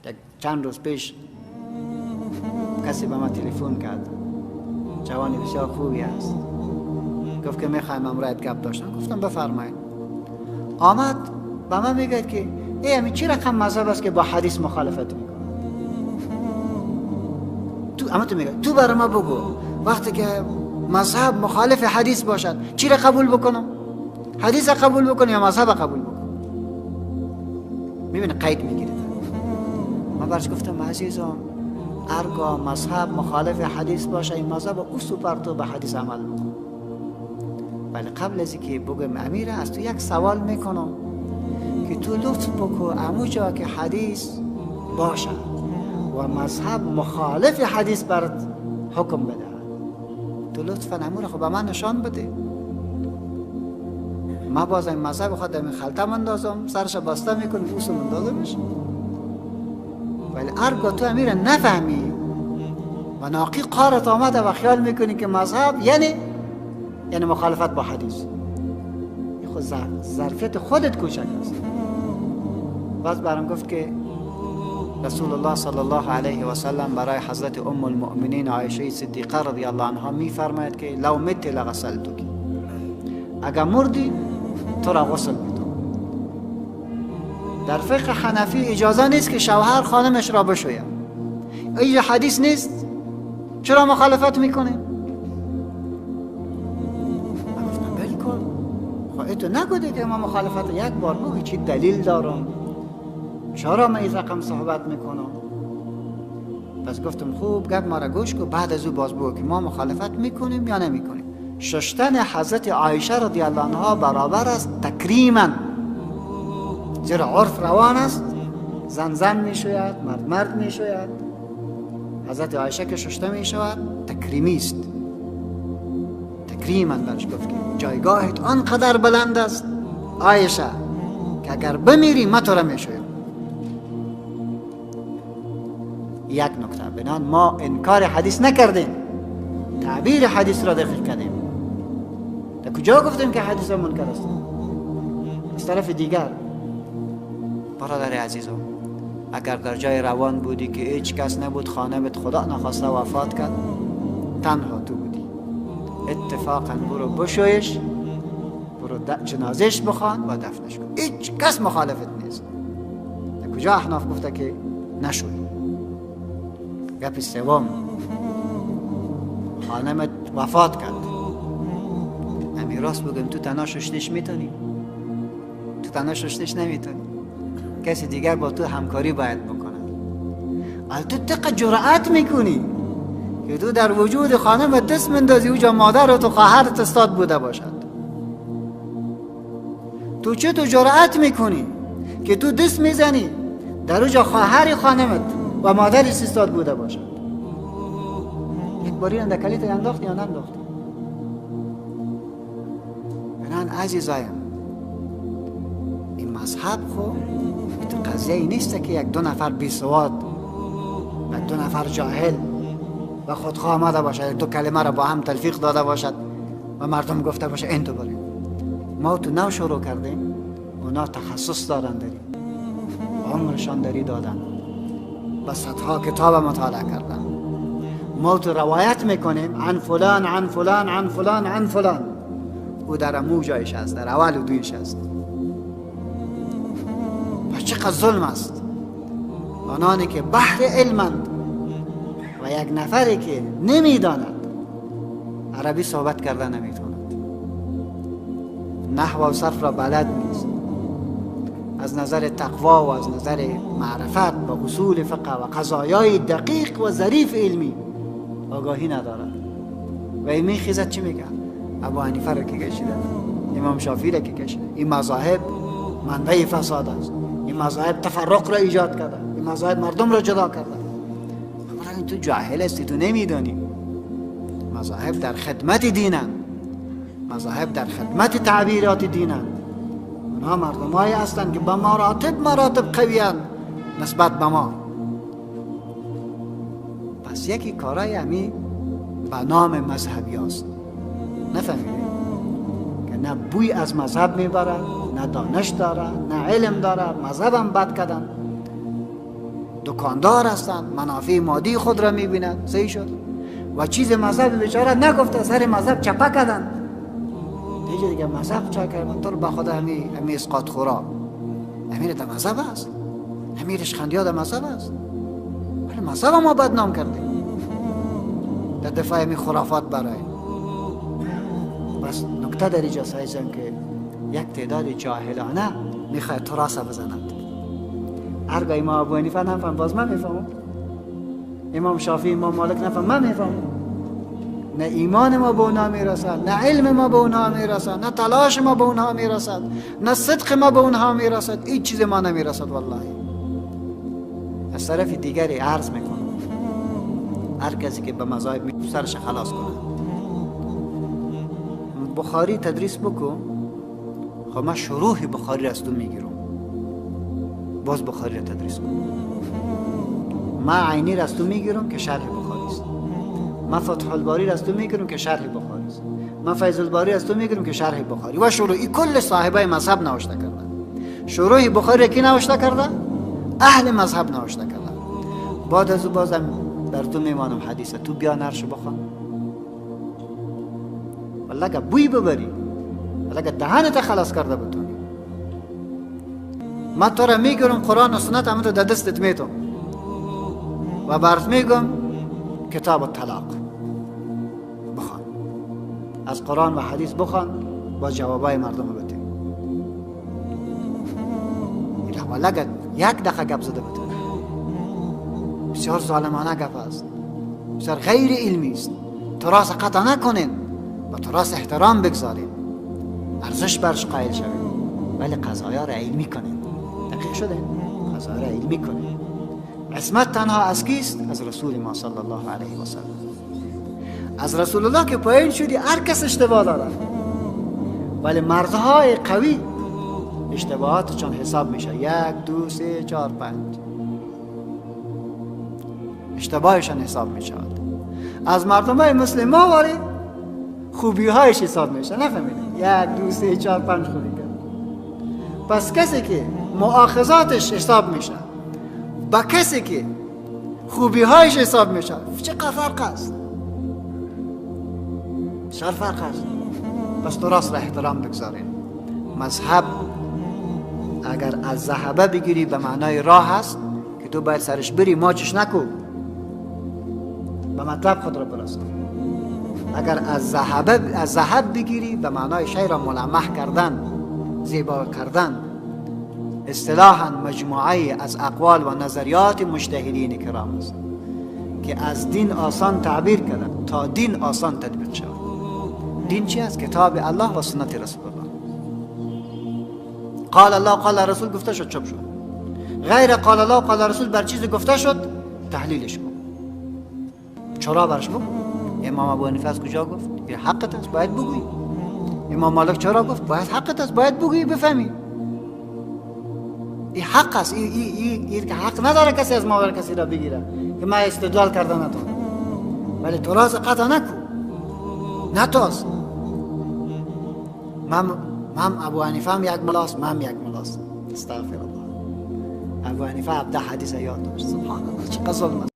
یک چند روز پیش کسی به من تلفن کرد، جوانی بسیار خوبی است، گفت که میخوایم امرایت گپ داشتم. گفتم بفرمایید. آمد به من میگه که ای همین چی رقم مذهب است که با حدیث مخالفت میکنه؟ تو اما تو میگه تو برای ما بگو وقتی که مذهب مخالف حدیث باشد چی را قبول بکنم؟ حدیث قبول بکنم یا مذهب قبول بکنم؟ میبینه قید میگیره. من برش گفتم عزیزم هرگاه مذهب مخالف حدیث باشه این مذهب او سوپر تو به حدیث عمل بکن. ولی قبل از اینکه بگم امیره از تو یک سوال میکنم که تو لطف بکو اموجا که حدیث باشه و مذهب مخالف حدیث برات حکم بده، تو لطفا امور خب به من نشان بده. ما باز این مذهب خود در خلطه مندازم، سرش بسته میکنم، اوسو مندازمش. ولی هرگاه تو امیر نفهمی و ناقی قارت آمده و خیال میکنی که مذهب یعنی مخالفت با حدیث، این خود ظرفیت خودت کوچک است. باز برام گفت که رسول الله صلی الله علیه و سلم برای حضرت ام المؤمنین عایشه صدیقه رضی الله عنها میفرماید که لو مت لغسلتک، اگر مردی تو را غسل میدم. در فقه حنفی اجازه نیست که شوهر خانمش را بشوید. این حدیث نیست، چرا مخالفت میکنه؟ من گفتم بالکل خب تو نگو که ما مخالفت، یک بار بگو چی دلیل دارم، چرا من این رقم صحبت میکنم. پس گفتم خوب گپ ما را گوش کن، بعد از او باز بگو که ما مخالفت میکنیم یا نمیکنیم. ششتن حضرت عایشه رضی الله عنها برابر است تکریما، زیرا عرف روان است، زن زن میشوید، مرد مرد میشوید. حضرت عایشه که ششته میشود تکریمی است، تکریما برش گفت که جایگاهت آنقدر بلند است عایشه که اگر بمیری ما تو را میشویم. یک نکته بنان ما انکار حدیث نکردیم، تعبیر حدیث را دقیق کردیم. در کجا گفتیم که حدیث منکر است؟ از طرف دیگر برادر عزیزم اگر در جای روان بودی که هیچ کس نبود، خانمت خدا نخواسته وفات کرد، تنها تو بودی، اتفاقا برو بشویش، برو جنازش بخوان و دفنش کن، هیچ کس مخالفت نیست. در کجا احناف گفته که نشوی؟ گپ سوم، خانمت وفات کرد، امی راست بگم تو تنها ششتش میتونی؟ تو تنها ششتش نمیتونی، کسی دیگر با تو همکاری باید بکنه. تو دقیق جرأت میکنی که تو در وجود خانمت دست مندازی، اوجا مادر و تو خواهرت استاد بوده باشد. تو چه تو جرأت میکنی که تو دست میزنی در اوجا خواهر خانمت و مادرش استاد بوده باشد؟ یک باری در کلیت انداخت یا ننداخت؟ بنان عزیزایم این مذهب خو قضیه ای نیست که یک دو نفر بی سواد، یک دو نفر جاهل و خودخواه آمده باشد، یک دو کلمه را با هم تلفیق داده باشد و مردم گفته باشه این تو بریم. ما تو نو شروع کردیم، اونا تخصص دارن داریم، عمرشان داری دادن، با صدها کتاب مطالعه کردن. ما تو روایت میکنیم عن فلان عن فلان عن فلان عن فلان، او در امو جایش است، در اول و دویش است. و چقدر ظلم است آنانی که بحر علمند و یک نفری که نمیداند عربی صحبت کرده نمیتواند، نحو و صرف را بلد نیست، از نظر تقوا و از نظر معرفت و اصول فقه و قضایای دقیق و ظریف علمی آگاهی ندارد و این میخیزد چی میگه؟ ابو حنیفه را که کشیده، امام شافعی را که کشیده، این مذاهب منبع فساد است، این مذاهب تفرق را ایجاد کرده، این مذاهب مردم را جدا کرده. خب تو جاهل هستی، تو نمیدانی. مذاهب در خدمت دینند، مذاهب در خدمت تعبیرات دینند. اونها مردمایی هستند که به مراتب مراتب قوی‌اند نسبت به ما. پس یکی کارای همی به نام مذهبی هست، نفهمیده که نه بوی از مذهب میبره، نه دانش داره، نه علم داره، مذهبم بد کردن. دکاندار هستند، منافع مادی خود را میبینند. صحیح شد؟ و چیز مذهب بیچاره نگفته، سر مذهب چپه کردن. دیگه دیگه مذهب چه کردن؟ تو به خدا همی اسقاط خورا، امیر در مذهب است، امیرش خندیا در مذهب است، ولی مذهب ما بدنام کردیم در دفاع همی خرافات برای. بس نکته در اینجا سایزم که یک تعداد جاهلانه میخواد تراس بزنند. هرگاه امام ابو حنیفه نفهم باز من میفهمم، امام شافعی امام مالک نفهم من میفهمم. نه ایمان ما به اونها میرسد، نه علم ما به اونها میرسد، نه تلاش ما به اونها میرسد، نه صدق ما به اونها میرسد، هیچ چیز ما نمیرسد والله. از طرف دیگری عرض میکنم هر کسی که به مذاهب می سرش خلاص کنه. بخاری تدریس بکن، خب من شروح بخاری را از تو میگیرم، باز بخاری را تدریس کن. من عینی را از تو میگیرم که شرح بخاری است، من فتح الباری را از تو میگیرم که شرح بخاری است، من فیض الباری از تو میگیرم که شرح بخاری. و شروع این کل صاحبای مذهب نوشته کرده. شروع بخاری را کی نوشته کرده؟ اهل مذهب نوشته کرده. بعد از او بازم در تو میمانم حدیث، تو بیا نرش بخوان، والله که بوی ببری، والله که دهنت خلاص کرده بتونی. من تو را میگیرم قرآن و سنت هم تو در دستت میتم و برات میگم کتاب الطلاق بخوان، از قرآن و حدیث بخوان، با جوابای مردم بده. والله که یک دقیقه گپ زده بتونی. بسیار ظالمانه گپ است، بسیار غیر علمی است. تراث قطع نکنین، با تراث احترام بگذارین، ارزش برش قائل شوید، ولی قضایا را علمی کنین. دقیق شده؟ قضایا را علمی کنین. عصمت تنها از کیست؟ از رسول ما صلی الله علیه و سلم. از رسول الله که پایین شدی هر کس اشتباه داره، ولی مردهای قوی اشتباهاتشان حساب میشه. 1 2 3 4 5 اشتباهشان حساب میشود. از مردم های مسلم ما واری خوبی هایش حساب میشه. نفهمیدید؟ 1 2 3 4 5 خوبی کرد. پس کسی که مؤاخذاتش حساب میشه با کسی که خوبی هایش حساب میشه چقدر فرق است؟ چقدر فرق است؟ پس تراث را احترام بگذارین. مذهب اگر از ذهبه بگیری به معنای راه است که تو باید سرش بری، ماچش نکو، به مطلب خود را برسان. اگر از ذهب بگیری به معنای شی را ملمح کردن، زیبا کردن، اصطلاحاً مجموعه از اقوال و نظریات مجتهدین کرام است که از دین آسان تعبیر کردن تا دین آسان تطبیق شود. دین چی است؟ کتاب الله و سنت رسول الله. قال الله قال رسول گفته شد، چپ شد. غیر قال الله قال رسول بر چیز گفته شد تحلیلش کن. چرا برش بگو؟ امام ابو حنیفه از کجا گفت؟ این حقت است باید بگویی. امام مالک چرا گفت؟ باید حقت است باید بگویی، بفهمی. این حق است، این که حق نداره کسی از ما کسی را بگیره که من استدلال کرده نتونم. ولی تراث قطع نکو، نتاز. من ابو حنیفه هم یک ملاست، من یک ملاست. استغفر الله. ابو حنیفه 17 حدیث یاد داشت. سبحان الله چقدر ظلم است.